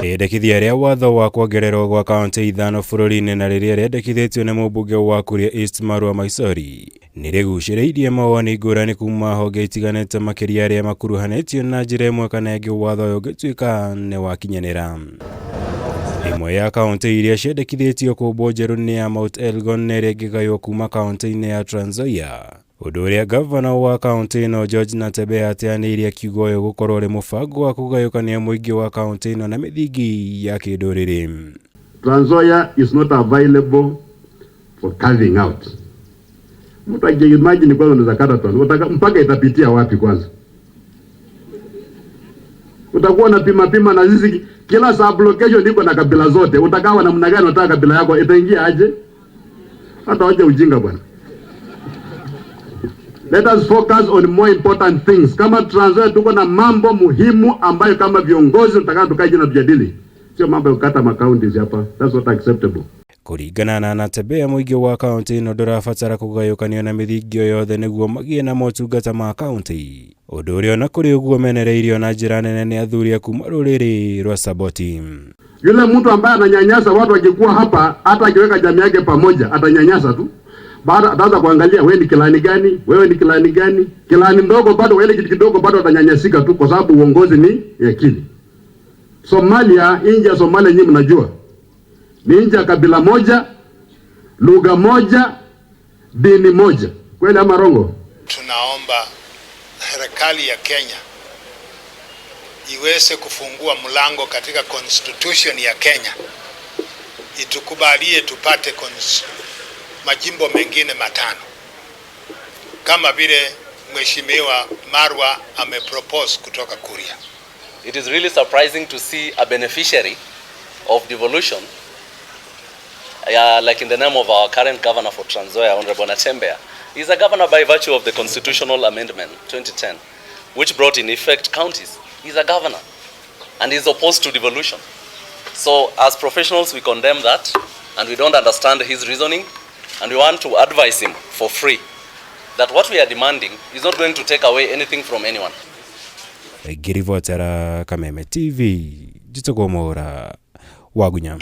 Rĩendekithia rĩa watho wa kuongererwo gwa kaunti ithano bũrũri-inĩ na rĩrĩa rĩendekithĩtio nĩ mũmbunge wa Kuria East Marua Maisori nĩ rĩgucĩrĩirie mawoni ngũrani kuma honge itiganĩte, makĩria arĩa makuruhanĩtio na njĩra ĩmwe kana ĩngĩ watho ũyũ ũngĩtuĩka nĩ wakinyanĩra. Ĩmwe ya kaunti iria ciendekithĩtio kũmbwo njerũ nĩ ya Mount Elgon na ĩrĩa ĩngĩgaywo kuma kaunti-inĩ ya Trans Nzoia. Ũndũ ũrĩa gavana wa kaunti ĩno George Natembeya ateanĩirie akiuga ũyũ gũkorwo ũrĩ mũbango wa kũgayũkania mũingĩ wa kaunti ĩno na mĩthingi ya kĩndũrĩrĩ. Trans Nzoia is not available for carving out. Mtu akiimagine kwanza unaweza kata Trans Nzoia, mpaka itapitia wapi kwanza? Utakuwa na pima pima na sisi kila sub location iko na kabila zote. Utakawa namna gani? Unataka kabila yako itaingia aje? Hata waje ujinga bwana. Let us focus on more important things. Kama Trans Nzoia tuko na mambo muhimu ambayo kama viongozi tutakao tukae na tujadili. Sio mambo ya kukata makaunti hapa. That's not acceptable. Kũringana na Natembeya, mũingĩ wa kaunti ĩno ndũrabatara kũgayũkanio na mĩthingi o yothe nĩguo magĩe na motungata ma kaunti, ũndũ ũrĩa ona kũrĩ ũguo menereirio na njĩra nene nĩ athuri a kuma rũrĩrĩ rwa Saboti. Yule mtu ambaye ananyanyasa watu akikuwa hapa, hata akiweka jamii yake pamoja, atanyanyasa tu. Baada ataanza kuangalia wewe ni clan gani, wewe ni clan gani, clan ndogo bado, wewe kitu kidogo bado atanyanyasika tu, kwa sababu uongozi ni akili. Somalia, nchi ya Somalia nyinyi mnajua ni nchi ya kabila moja, lugha moja, dini moja. Kweli ama rongo? Tunaomba serikali ya Kenya iweze kufungua mlango katika constitution ya Kenya, itukubalie tupate majimbo mengine 5 kama vile Mheshimiwa Marwa amepropose kutoka Kuria. It is really surprising to see a beneficiary of devolution, like in the name of our current governor for Trans Nzoia, Honorable Natembeya. He's a governor by virtue of the Constitutional Amendment 2010, which brought in effect counties. He's a governor and he's opposed to devolution. So as professionals, we condemn that and we don't understand his reasoning, and we want to advise him for free that what we are demanding is not going to take away anything from anyone. Ngĩribotera Kameme TV, njĩtagwo Mwaũra Wagunya.